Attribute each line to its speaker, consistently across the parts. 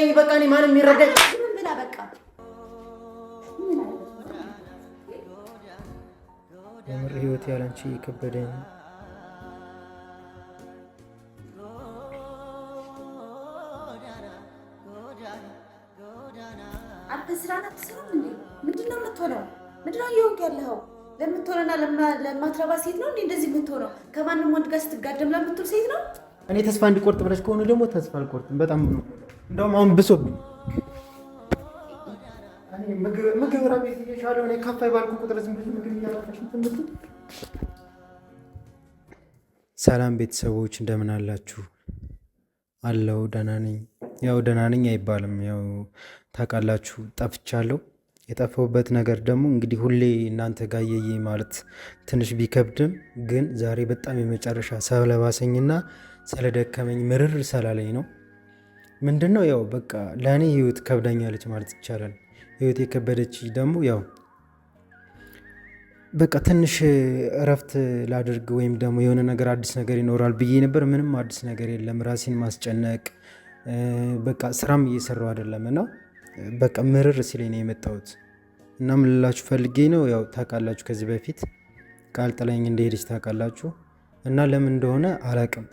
Speaker 1: ነኝ። በቃ እኔ ማንም የሚረዳኝ
Speaker 2: ብላ በቃ
Speaker 1: የምር ህይወት ያላንቺ ከበደኝ።
Speaker 2: አንተ ስራ አትሰራም እንዴ? ምንድን ነው የምትሆነው? ምንድን ነው እየሆንክ ያለኸው? ለምትሆነና ለማትረባ ሴት ነው እንዴ እንደዚህ የምትሆነው? ከማንም ወንድ ጋር ስትጋደም ለምትውል ሴት ነው?
Speaker 1: እኔ ተስፋ እንዲቆርጥ ብለሽ ከሆነ ደግሞ ተስፋ አልቆርጥም። በጣም ነው እንደውም አሁን ብሶብኝ ምግብ ራቤት እየቻለ እኔ ከፋይ ባልኩ ቁጥር ዝም ብለሽ ምግብ እያመጣሽ እንትን ብትይ። ሰላም ቤተሰቦች እንደምን አላችሁ? አለው ደህና ነኝ። ያው ደህና ነኝ አይባልም፣ ያው ታውቃላችሁ ጠፍቻለሁ። የጠፋሁበት ነገር ደግሞ እንግዲህ ሁሌ እናንተ ጋር እየዬ ማለት ትንሽ ቢከብድም ግን ዛሬ በጣም የመጨረሻ ስለባሰኝና ስለደከመኝ ምርር ስላለኝ ነው። ምንድን ነው ያው በቃ ለእኔ ህይወት ከብዳኛለች ማለት ይቻላል። ህይወት የከበደች ደግሞ ያው በቃ ትንሽ እረፍት ላድርግ ወይም ደግሞ የሆነ ነገር አዲስ ነገር ይኖራል ብዬ ነበር። ምንም አዲስ ነገር የለም። ራሴን ማስጨነቅ በቃ ስራም እየሰራው አይደለም እና በቃ ምርር ሲለኝ ነው የመጣሁት። እና ምን ልላችሁ ፈልጌ ነው ያው ታውቃላችሁ፣ ከዚህ በፊት ቃል ጥላኝ እንደሄደች ታውቃላችሁ። እና ለምን እንደሆነ አላቅም።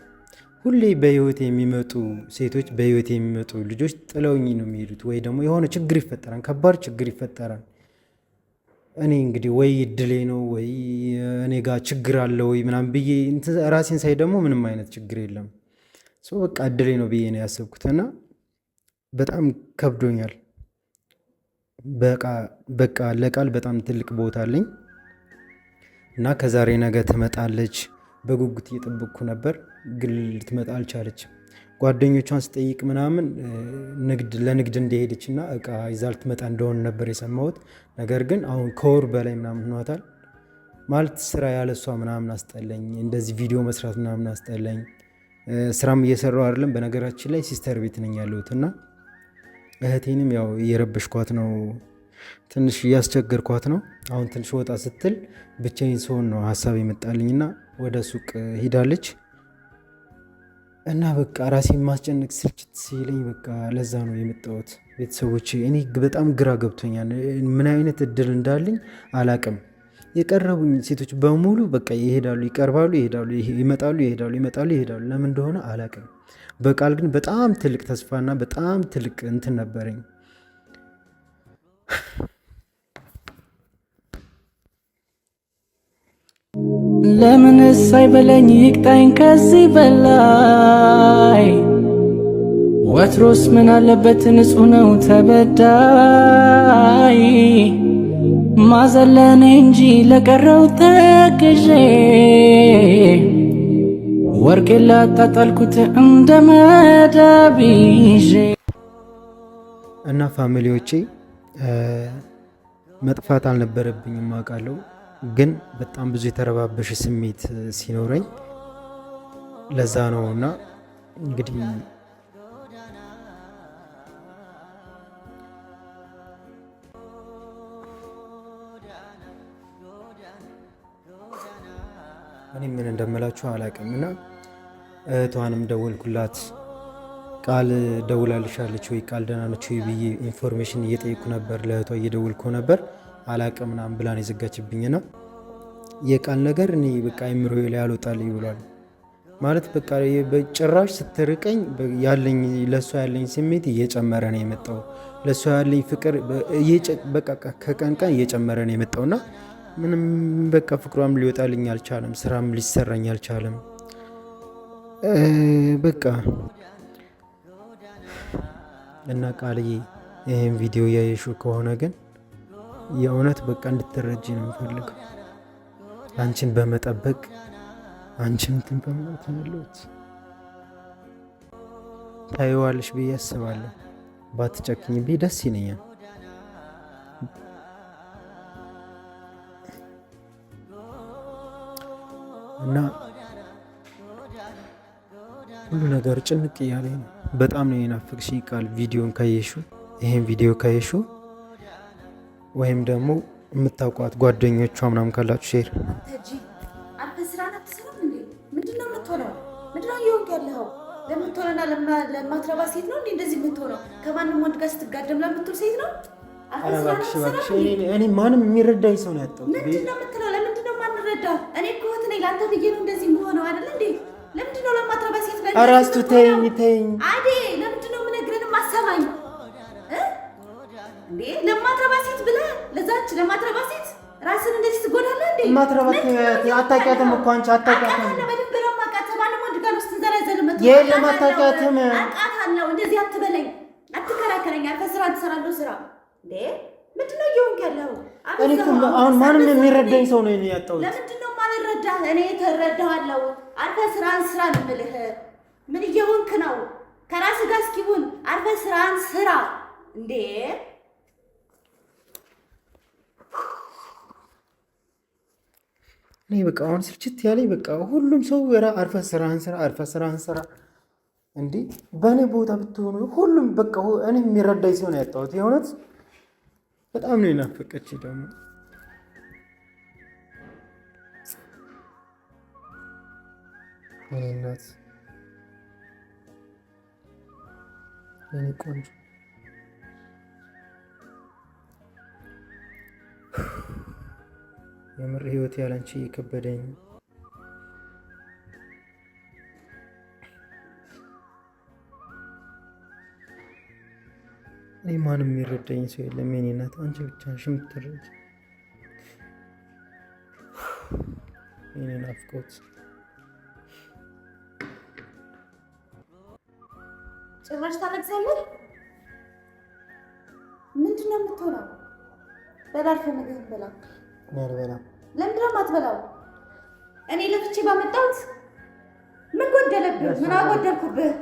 Speaker 1: ሁሌ በህይወት የሚመጡ ሴቶች በህይወት የሚመጡ ልጆች ጥለውኝ ነው የሚሄዱት፣ ወይ ደግሞ የሆነ ችግር ይፈጠራል፣ ከባድ ችግር ይፈጠራል። እኔ እንግዲህ ወይ እድሌ ነው ወይ እኔ ጋር ችግር አለ ወይ ምናምን ብዬ ራሴን ሳይ ደግሞ ምንም አይነት ችግር የለም። በቃ እድሌ ነው ብዬ ነው ያሰብኩት እና በጣም ከብዶኛል። በቃ ለቃል በጣም ትልቅ ቦታ አለኝ እና ከዛሬ ነገ ትመጣለች በጉጉት እየጠበቅኩ ነበር፣ ግን ልትመጣ አልቻለችም። ጓደኞቿን ስጠይቅ ምናምን ንግድ ለንግድ እንደሄደች እና እቃ ይዛ ልትመጣ እንደሆነ ነበር የሰማሁት። ነገር ግን አሁን ከወር በላይ ምናምን ሆኗታል። ማለት ስራ ያለሷ ምናምን አስጠላኝ፣ እንደዚህ ቪዲዮ መስራት ምናምን አስጠላኝ። ስራም እየሰራሁ አይደለም። በነገራችን ላይ sister ቤት ነኝ ያለሁት እና እህቴንም ያው እየረበሽኳት ነው፣ ትንሽ እያስቸገርኳት ነው። አሁን ትንሽ ወጣ ስትል ብቻዬን ስሆን ነው ሀሳብ የመጣልኝና ወደ ሱቅ ሂዳለች እና በቃ ራሴን ማስጨነቅ ስልችት ሲለኝ በቃ ለዛ ነው የመጣሁት። ቤተሰቦቼ እኔ በጣም ግራ ገብቶኛል። ምን አይነት እድል እንዳለኝ አላቅም። የቀረቡኝ ሴቶች በሙሉ በቃ ይሄዳሉ፣ ይቀርባሉ፣ ይሄዳሉ፣ ይመጣሉ፣ ይሄዳሉ፣ ይመጣሉ፣ ይሄዳሉ። ለምን እንደሆነ አላቅም። በቃል ግን በጣም ትልቅ ተስፋና በጣም ትልቅ እንትን ነበረኝ።
Speaker 3: ለምንስ አይበለኝ ይቅጣኝ ከዚህ በላይ ወትሮስ ምን አለበት ንጹሕ ነው ተበዳይ ማዘለኔ እንጂ ለቀረው ተክዤ ወርቄ ላጣጣልኩት እንደ መዳብ ይዤ
Speaker 1: እና family ዎቼ መጥፋት አልነበረብኝም አውቃለሁ። ግን በጣም ብዙ የተረባበሸ ስሜት ሲኖረኝ ለዛ ነው። እና እንግዲህ እኔ ምን እንደምላችሁ አላውቅም። እና እህቷንም ደወልኩላት። ቃል ደውላልሻለች ወይ ቃል ደህና ነች ወይ ብዬ information እየጠየኩ ነበር። ለእህቷ እየደወልኩ ነበር። አላቅም ምናምን ብላን የዘጋችብኝ ነው። የቃል ነገር እኔ በቃ አይምሮዬ ላይ አልወጣልኝ ብሏል። ማለት በቃ በጭራሽ ስትርቀኝ ያለኝ ለእሷ ያለኝ ስሜት እየጨመረ ነው የመጣው። ለእሷ ያለኝ ፍቅር በቃ ከቀን ቀን እየጨመረ ነው የመጣውና ምንም በቃ ፍቅሯም ሊወጣልኝ አልቻለም። ስራም ሊሰራኝ አልቻለም። በቃ እና ቃልዬ ይህን ቪዲዮ እያየሽው ከሆነ ግን የእውነት በቃ እንድትረጂ ነው የምፈልገው። አንቺን በመጠበቅ አንቺን እንትን በማለት ነው ያለሁት። ታይዋለሽ ብዬ አስባለሁ። ባትጨክኝብኝ ደስ ይለኛል። እና ሁሉ ነገር ጭንቅ እያለኝ ነው። በጣም ነው የናፈቅሽኝ ቃል። ቪዲዮን ካየሽው ይሄን ቪዲዮ ካየሽው ወይም ደግሞ የምታውቋት ጓደኞቿ ምናምን ካላችሁ share
Speaker 2: አንተ ስራ አትሰራም እንዴ? ምንድን ነው የምትሆነው? ምንድን ነው እየሆንክ ያለኸው? ለምትሆነና ለማትረባ ሴት ነው እንዴ እንደዚህ የምትሆነው? ከማንም ወንድ ጋር ስትጋደም ለምትውል ሴት ነው?
Speaker 1: ኧረ እባክሽ እባክሽ፣ እኔ ማንም የሚረዳኝ ሰው ነው ያጣሁት።
Speaker 2: ምንድን ነው የምትለው? ለምንድን ነው የማንረዳው? እኔ እኮ እህት ነኝ፣ ለአንተ ብዬ ነው እንደዚህ የምሆነው አይደል እንዴ? ለምንድን ነው ለማትረባ ሴት ላይ?
Speaker 1: ኧረ አስቱ ተይኝ ተይኝ።
Speaker 2: አዴ ለምንድን ነው የምነግርህን የማሰማኝ እንዴ? ለማትረባ ሴት ብለህ ለዛች ለማትረባ ሴት ራስን እንደዚህ ትጎዳለህ እንዴ?
Speaker 1: ማትረባ አታውቂያትም እኮ አንቺ አታውቂያትም።
Speaker 2: በደንብ ነው የማውቃት። ማንም ወንድ ጋር ነው ስትንዘላዘል የምትውለው።
Speaker 1: የለም አታውቂያትም።
Speaker 2: አውቃታለሁ። እንደዚህ አትበለኝ፣ አትከራከረኝ። አርፈህ ስራ ትሰራለህ። ስራ እንዴ ምንድን ነው እየሆንክ ያለው?
Speaker 1: እኔ እኮ አሁን ማንም የሚረዳኝ ሰው ነው ያጣሁት።
Speaker 2: ለምንድን ነው የማልረዳህ? እኔ ተረዳሃለሁ። አርፈህ ስራን ስራ ነው የምልህ። ምን እየሆንክ ነው? ከራስህ ጋር እስኪ ሁን። አርፈህ ስራን ስራ እንዴ።
Speaker 1: እኔ በቃ አሁን ስልችት ያለኝ በቃ ሁሉም ሰው አርፈህ ስራህን ስራ፣ አርፈህ ስራህን ስራ። እንዴ በእኔ ቦታ ብትሆኑ ሁሉም በቃ እኔ የሚረዳኝ ሰው ነው ያጣሁት። የእውነት በጣም ነው የናፈቀች ደግሞ የእኔ እናት የእኔ ቆንጆ። የምር ህይወት ያላንቺ የከበደኝ። እኔ ማንም የሚረዳኝ ሰው የለም። የእኔ እናት አንቺ ብቻ ነሽ የምትረጂኝ። የእኔ ናፍቆት
Speaker 2: ጭራሽ ታለቅሳለህ። ምንድን ነው የምትሆነው? በላ አርፈህ ምግብህን ብላ።
Speaker 1: እኔ አልበላም።
Speaker 2: ለምንድን ነው የማትበላው? እኔ ለፍቼ ባመጣሁት ምን ጎደለብህ? ምን አጎደልኩብህ?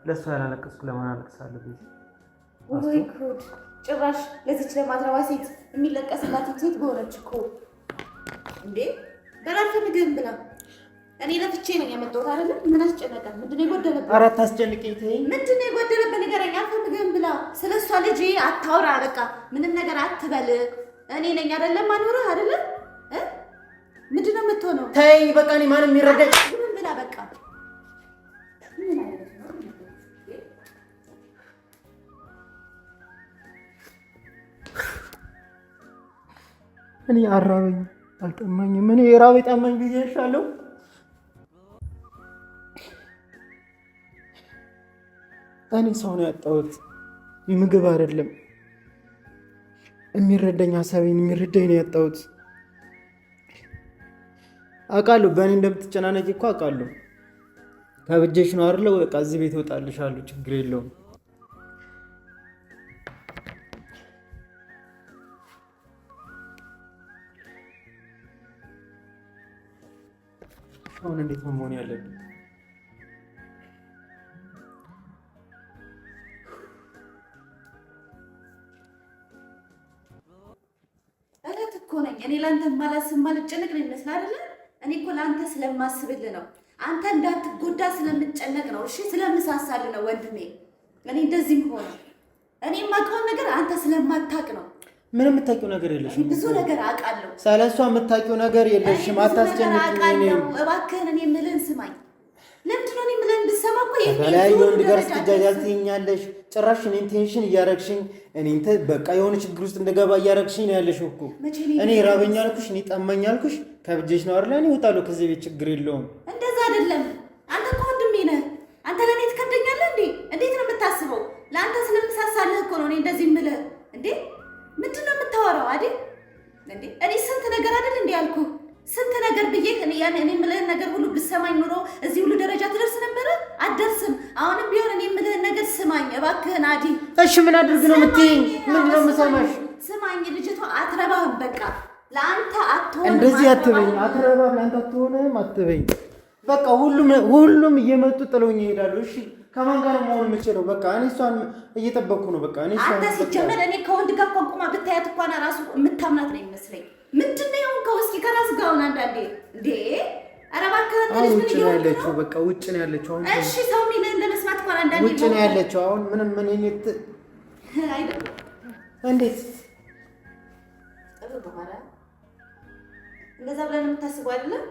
Speaker 1: ለእሷ ያላለቀስኩ ለማን አለቅሳለሁ?
Speaker 2: ወይ ጉድ! ጭራሽ ለዚች ለማትረባ ሴት የሚለቀስላት ሴት በሆነች እኮ እንዴ! በላ አርፈህ ምግብህን ብላ። እኔ ለፍቼ ነኝ ያመጣሁት አይደለም። ምን አስጨነቀ? ምንድን ነው የጎደለብህ?
Speaker 1: ኧረ አታስጨንቂኝ ተይኝ።
Speaker 2: ምንድን ነው የጎደለብህ ንገረኝ። አርፈህ ምግብህን ብላ። ስለ እሷ ልጅ አታውራ። በቃ ምንም ነገር አትበል። እኔ ነኝ አይደለም አኖርህ አይደለም? ምንድን ነው የምትሆነው?
Speaker 1: ተይኝ በቃ። እኔ ማንም የሚረዳኝ
Speaker 2: ምግብህን ብላ በቃ። ምን አይነት ነው?
Speaker 1: እኔ አራበኝ አልጠማኝም። እኔ የራበኝ ጠማኝ ብዬሻለሁ። እኔ ሰው ነው ያጣሁት፣ ምግብ አይደለም። የሚረዳኝ ሀሳቤን የሚረዳኝ ነው ያጣሁት። አውቃለሁ በእኔ እንደምትጨናነቂ እኮ አውቃለሁ። ከብጀሽ ነው አይደለ? በቃ እዚህ ቤት እወጣልሻለሁ፣ ችግር የለውም። አሁን እንዴት ነው መሆን ያለብኝ?
Speaker 2: እህት እኮ ነኝ እኔ ለአንተ ማላስብ ማልጨነቅ ነው ይመስል አይደለ? እኔ እኮ ለአንተ ስለማስብልህ ነው፣ አንተ እንዳትጎዳ ስለምጨነቅ ነው። እሺ ስለምሳሳልህ ነው ወንድሜ። እኔ እንደዚህም ሆነ እኔ የማውቀውን ነገር አንተ ስለማታውቅ ነው።
Speaker 1: ምንም የምታውቂው ነገር የለሽም።
Speaker 2: ብዙ ነገር አውቃለሁ።
Speaker 1: ስለሷ የምታውቂው ነገር የለሽም። አታስጨንቂኝ።
Speaker 2: እባክህን እኔ የምልህን ስማኝ። ለምንድን ነው እኔ የምልህን ብትሰማ እኮ
Speaker 1: ከተለያዩ ወንድ ጋር ስትጃጃል ትይኛለሽ። ጭራሽ እኔን tension እያረግሽኝ እኔን በቃ የሆነ ችግር ውስጥ እንደገባ እያረግሽኝ ነው ያለሽው እኮ። እኔ ራበኝ አልኩሽ፣ እኔ ጠማኝ አልኩሽ። ከብጄሽ ነው አይደል? እኔ እወጣለሁ ከዚህ ቤት፣ ችግር የለውም።
Speaker 2: እንደዛ አይደለም። አንተ እኮ ወንድሜ ነህ። አንተ ለእኔ ትከብደኛለህ እንዴ? እንዴት ነው የምታስበው? ለአንተ ስለምሳሳልህ እኮ ነው እኔ እንደዚህ የምልህ። እንዴ ምንድን ነው የምታወራው? አይደል እንዴ? እኔ ስንት ነገር አይደል እንዴ ያልኩህ ስንት ነገር ብዬ እኔ የምልህን ነገር ሁሉ ብሰማኝ ኑሮ እዚህ ሁሉ ደረጃ ትደርስ ነበረ? አትደርስም። አሁንም ቢሆን እኔ የምልህን ነገር ስማኝ እባክህን አዲ።
Speaker 1: እሺ ምን አድርግ ነው የምትይኝ? ምንድን ነው የምሰማሽ?
Speaker 2: ስማኝ፣ ልጅቷ አትረባህም። በቃ ለአንተ አትሆንም።
Speaker 1: እንደዚህ አትበኝ። አትረባም፣ ለአንተ አትሆንም አትበኝ። በቃ ሁሉም ሁሉም እየመጡ ጥለውኝ ይሄዳሉ። እሺ ከማን ጋር መሆን የምችለው? በቃ እኔ እሷን እየጠበቅኩ ነው። በቃ እኔ እሷን
Speaker 2: አንተ ሲጀመር እኔ ከወንድ ጋር እንኳን ቁማ ብታያት እንኳን ራሱ የምታምናት ነው የሚመስለኝ። ምንድን ነው የሆንከው? እስኪ ከራስ ጋር አሁን አንዳንዴ እንዴ! ኧረ እባክህ አንተ ልጅ ምን
Speaker 1: ውጭ ነው
Speaker 2: እየሆንክ
Speaker 1: ያለችው።
Speaker 2: ነው?
Speaker 1: በቃ ውጭ ነው ያለችው። አሁን
Speaker 2: እሺ ሰው የሚልህን ለመስማት እንኳን አንዳንዴ
Speaker 1: ውጭ ነው ያለችው። አሁን ምንም ምን
Speaker 2: አይደለም
Speaker 1: እንዴት
Speaker 2: ጥሩ ነው። ኧረ እንደዛ ብለን የምታስበው አይደለም።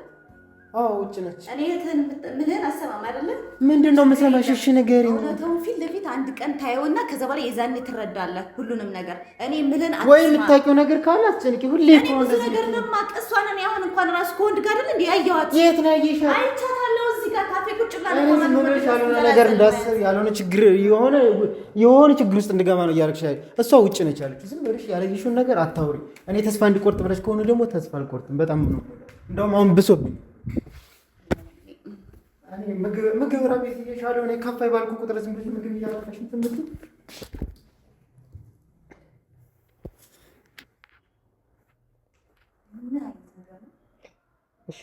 Speaker 1: አዎ ውጭ ነች።
Speaker 2: እኔ እህትህን ምልህን አሰማም አይደለ?
Speaker 1: ምንድን ነው የምሰማሽ? እሺ ንገሪኝ።
Speaker 2: እውነታውን ፊት ለፊት አንድ ቀን ታየውና ከዛ በኋላ የዛኔ ትረዳለህ ሁሉንም ነገር። እኔ ምልህን አትስማ።
Speaker 1: ወይ የምታውቂው ነገር ካለ አትጨንቂ። ሁሌ
Speaker 2: እኔ ብዙ ነገር ነው የማውቅ። እሷን እኔ አሁን እንኳን እራሱ ከወንድ ጋር አይደል እንዴ ያየኋት?
Speaker 1: የት ነው ያየሻት?
Speaker 2: አይቻታለሁ። እዚህ ጋር ካፌ ቁጭ ብላ
Speaker 1: ነው። ዝም ብለሽ ያልሆነ ነገር እንዳስብ ያልሆነ ችግር የሆነ ችግር ውስጥ እንድገባ ነው እያደረግሽ ያለ። እሷ ውጭ ነች ያለችው። ዝም ብለሽ ያላየሽውን ነገር አታውሪ። እኔ ተስፋ እንዲቆርጥ ብለሽ ከሆነ ደግሞ ተስፋ አልቆርጥም። በጣም ነው እንደውም አሁን ብሶብኝ ምግብ ራቤት እየሻለ ሆነ ከፋይ ባልኩ ቁጥር ዝም ብለሽ ምግብ እያመጣሽ እንትን የምትይው። እሺ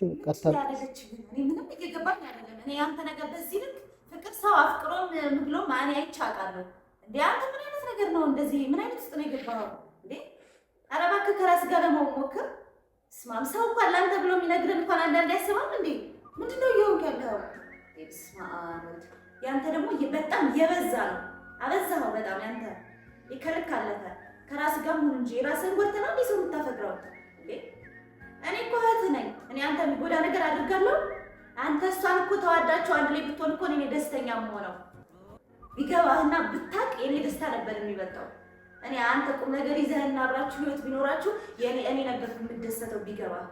Speaker 2: ምንም እየገባኝ አይደለም። እኔ ያንተ ነገር በዚህ ልክ ፍቅር ሰው አፍቅሮም ብሎም እኔ አይቼ አውቃለሁ። እንዴ አንተ ምን አይነት ነገር ነው እንደዚህ? ምን አይነት ውስጥ ነው የገባኸው እንዴ? ኧረ እባክህ ከራስህ ጋር ለመሞከር ስማም። ሰው እንኳን ለአንተ ብሎ የሚነግርህን እንኳን አንዳንዴ አይሰማም እንዴ? ምንድን ነው እየሆንክ ያለኸው? በስመ አብ። ያንተ ደግሞ በጣም የበዛ ነው። አበዛኸው በጣም ያንተ ከልክ አለፈ። ከራስህ ጋር ሁን እንጂ ራስህን ጎድተህ ነው እንዴ ሰው የምታፈቅረው? እኔ እኮ እህትህ ነኝ። እኔ አንተ የሚጎዳ ነገር አድርጋለሁ? አንተ እሷን እኮ ተዋዳችሁ አንድ ላይ ብትሆን እኮ እኔ ደስተኛ የምሆነው። ቢገባህና ብታቅ የኔ ደስታ ነበር የሚበልጠው። እኔ አንተ ቁም ነገር ይዘህና አብራችሁ ህይወት ቢኖራችሁ የኔ እኔ ነበር የምደሰተው ቢገባህ።